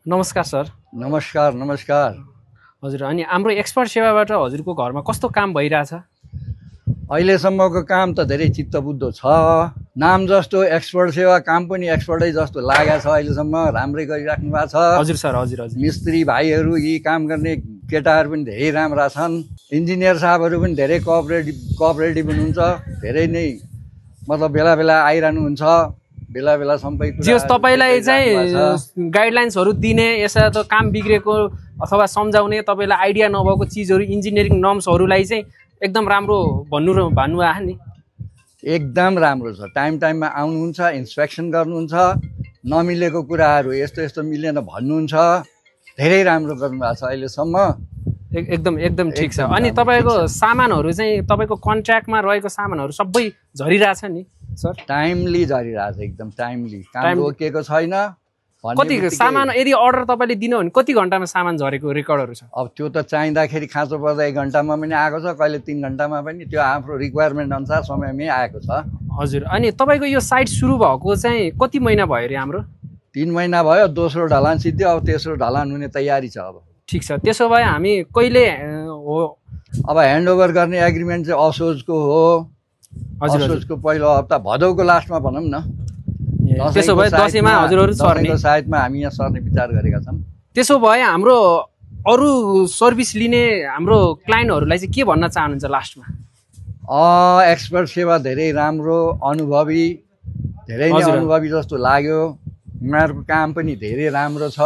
नमस्कार सर। नमस्कार नमस्कार। हजुर, अनि हाम्रो एक्सपर्ट सेवाबाट हजुरको घरमा कस्तो काम भइरहेछ? अहिलेसम्मको काम त धेरै चित्तबुद्धो छ। नाम जस्तो एक्सपर्ट सेवा काम पनि एक्सपर्टै जस्तो लागेको छ। अहिलेसम्म राम्रै गरिराख्नु भएको छ। हजुर सर, हजुर हजुर। मिस्त्री भाइहरू, यी काम गर्ने केटाहरू पनि धेरै राम्रा छन्। इन्जिनियर साहबहरू पनि धेरै कोअपरेटिभ हुनुहुन्छ। धेरै नै मतलब बेला बेला आइरहनुहुन्छ, बेला बेला सबै जे तपाईँलाई चाहिँ गाइडलाइन्सहरू दिने, यसो त काम बिग्रेको अथवा सम्झाउने, तपाईँलाई आइडिया नभएको चिजहरू, इन्जिनियरिङ नर्म्सहरूलाई चाहिँ एकदम राम्रो भन्नुभयो नि। एकदम राम्रो छ। टाइममा आउनुहुन्छ, इन्स्पेक्सन गर्नुहुन्छ, नमिलेको कुराहरू यस्तो यस्तो मिलेन भन्नुहुन्छ। धेरै राम्रो गर्नुभएको छ अहिलेसम्म। एकदम ठिक छ। अनि तपाईँको सामानहरू चाहिँ तपाईँको कन्ट्र्याक्टमा रहेको सामानहरू सबै झरिरहेछ नि सर? टाइमली झरिरहेछ, एकदम टाइमली। काम रोकिएको छैन। कति सामान यदि अर्डर तपाईँले दिनु भने कति घन्टामा सामान झरेको रेकर्डहरू छ? अब त्यो त चाहिँदाखेरि खाँचो पर्दा 1 घन्टामा पनि आएको छ, कहिले 3 घन्टामा पनि। त्यो आफ्नो रिक्वायरमेन्ट अनुसार समयमै आएको छ। हजुर, अनि तपाईँको यो साइट सुरु भएको चाहिँ कति महिना भयो अरे? हाम्रो 3 महिना भयो। दोस्रो ढलान सिद्धियो, अब तेस्रो ढलान हुने तयारी छ। अब ठिक छ। त्यसो भए हामी कहिले हो? अब ह्यान्डओभर गर्ने एग्रिमेन्ट चाहिँ असोजको हो। असोजको पहिलो हप्ता, भदौको लास्टमा भनौँ न। त्यसो भए दसैँमा हजुरहरू सर्ने सायदमा हामी यहाँ सर्ने विचार गरेका छौँ। त्यसो भए हाम्रो अरू सर्भिस लिने हाम्रो क्लाइन्टहरूलाई चाहिँ के भन्न चाहनुहुन्छ लास्टमा? एक्सपर्ट सेवा धेरै राम्रो, अनुभवी, धेरै नै अनुभवी जस्तो लाग्यो। उनीहरूको काम पनि धेरै राम्रो छ।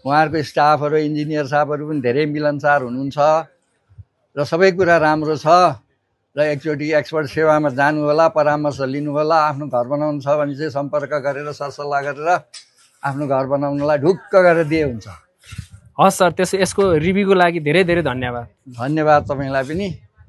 उहाँहरूको स्टाफहरू, इन्जिनियर साहबहरू पनि धेरै मिलनसार हुनुहुन्छ र सबै कुरा राम्रो छ। र एकचोटि एक्सपर्ट सेवामा जानु होला, परामर्श लिनु होला। आफ्नो घर बनाउनु छ भने चाहिँ सम्पर्क गरेर सरसल्लाह गरेर आफ्नो घर बनाउनलाई ढुक्क गरेर दिए हुन्छ। हस् सर, यसको रिभ्यूको लागि धेरै धेरै धन्यवाद। धन्यवाद तपाईँलाई पनि।